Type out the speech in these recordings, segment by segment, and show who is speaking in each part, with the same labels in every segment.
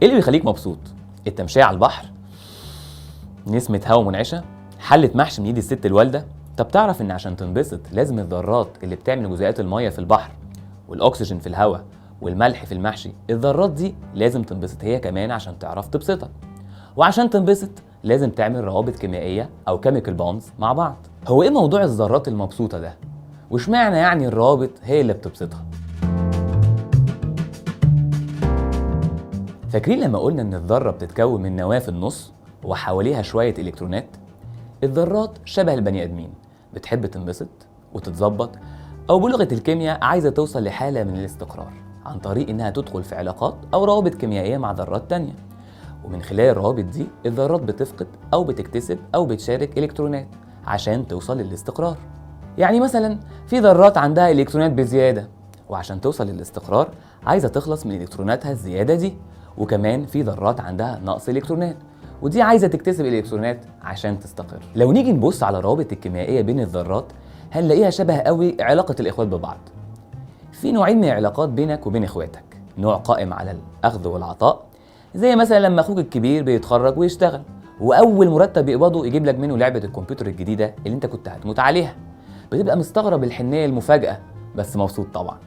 Speaker 1: ايه اللي بيخليك مبسوط؟ التمشية على البحر؟ نسمة هوا منعشة؟ حلة محشي من ايد الست الوالدة؟ طب تعرف ان عشان تنبسط لازم الذرات اللي بتعمل جزيئات المية في البحر والاكسجين في الهواء والملح في المحشي، الذرات دي لازم تنبسط هي كمان عشان تعرف تبسطك. وعشان تنبسط لازم تعمل روابط كيميائية او chemical bonds مع بعض. هو ايه موضوع الذرات المبسوطة ده؟ واشمعنى يعني الروابط هي اللي بتبسطها؟ فاكرين لما قلنا ان الذرة بتتكون من نواة في النص وحواليها شوية الكترونات؟ الذرات شبه البني ادمين، بتحب تنبسط وتتظبط، او بلغة الكيمياء عايزة توصل لحالة من الاستقرار عن طريق انها تدخل في علاقات او روابط كيميائية مع ذرات تانية. ومن خلال الروابط دي الذرات بتفقد او بتكتسب او بتشارك الكترونات عشان توصل للاستقرار. يعني مثلا في ذرات عندها الكترونات بزيادة، وعشان توصل للاستقرار عايزة تخلص من الكتروناتها الزيادة دي. وكمان في ذرات عندها نقص الكترونات، ودي عايزة تكتسب الكترونات عشان تستقر. لو نيجي نبص على الروابط الكيميائية بين الذرات هنلاقيها شبه قوي علاقة الإخوات ببعض. في نوعين من العلاقات بينك وبين إخواتك، نوع قائم على الأخذ والعطاء، زي مثلا لما أخوك الكبير بيتخرج ويشتغل وأول مرتب بيقبضه يجيب لك منه لعبة الكمبيوتر الجديدة اللي أنت كنت هتموت عليها، بتبقى مستغرب الحنية المفاجأة بس مبسوط طبعا.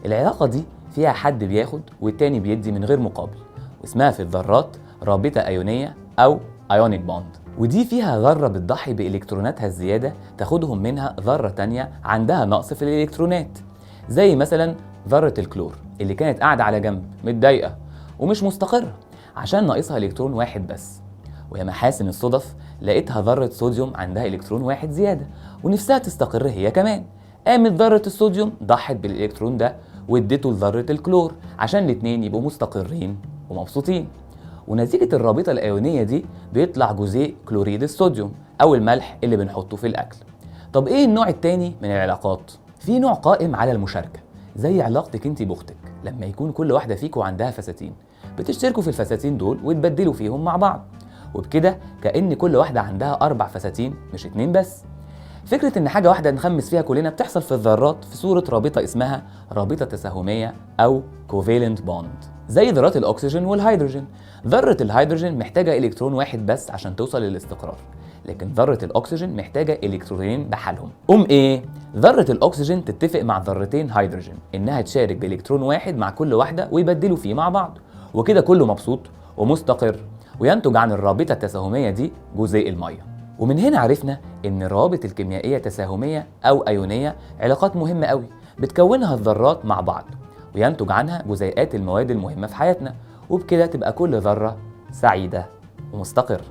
Speaker 1: العلاقة دي فيها حد بياخد والتاني بيدي من غير مقابل، واسمها في الذرات رابطة أيونية أو ionic bond. ودي فيها ذرة بتضحي بإلكتروناتها الزيادة تاخدهم منها ذرة تانية عندها نقص في الإلكترونات، زي مثلا ذرة الكلور اللي كانت قاعدة على جنب متضايقة ومش مستقرة عشان ناقصها إلكترون واحد بس، ويا محاسن الصدف لقيتها ذرة صوديوم عندها إلكترون واحد زيادة ونفسها تستقر هي كمان، قامت ذرة الصوديوم ضحت بالإلكترون ده واديته لذرة الكلور عشان الاتنين يبقوا مستقرين ومبسوطين. ونتيجة الرابطة الأيونية دي بيطلع جزيء كلوريد الصوديوم أو الملح اللي بنحطه في الأكل. طب إيه النوع التاني من العلاقات؟ في نوع قائم على المشاركة، زي علاقتك انت بأختك لما يكون كل واحدة فيكم عندها فساتين، بتشتركوا في الفساتين دول وتبدلوا فيهم مع بعض، وبكده كأن كل واحدة عندها 4 فساتين مش 2 بس. فكرة إن حاجة واحدة نخمس فيها كلنا بتحصل في الذرات في صورة رابطة اسمها رابطة تساهمية أو covalent bond، زي ذرات الأكسجين والهيدروجين. ذرة الهيدروجين محتاجة إلكترون واحد بس عشان توصل للاستقرار، لكن ذرة الأكسجين محتاجة إلكترونين بحالهم. قوم إيه؟ ذرة الأكسجين تتفق مع ذرتين هيدروجين إنها تشارك بإلكترون واحد مع كل واحدة ويبدلوا فيه مع بعض، وكده كله مبسوط ومستقر، وينتج عن الرابطة التساهمية دي جزيء المية. ومن هنا عرفنا إن الروابط الكيميائية تساهمية أو أيونية علاقات مهمة قوي بتكونها الذرات مع بعض، وينتج عنها جزيئات المواد المهمة في حياتنا، وبكده تبقى كل ذرة سعيدة ومستقرة.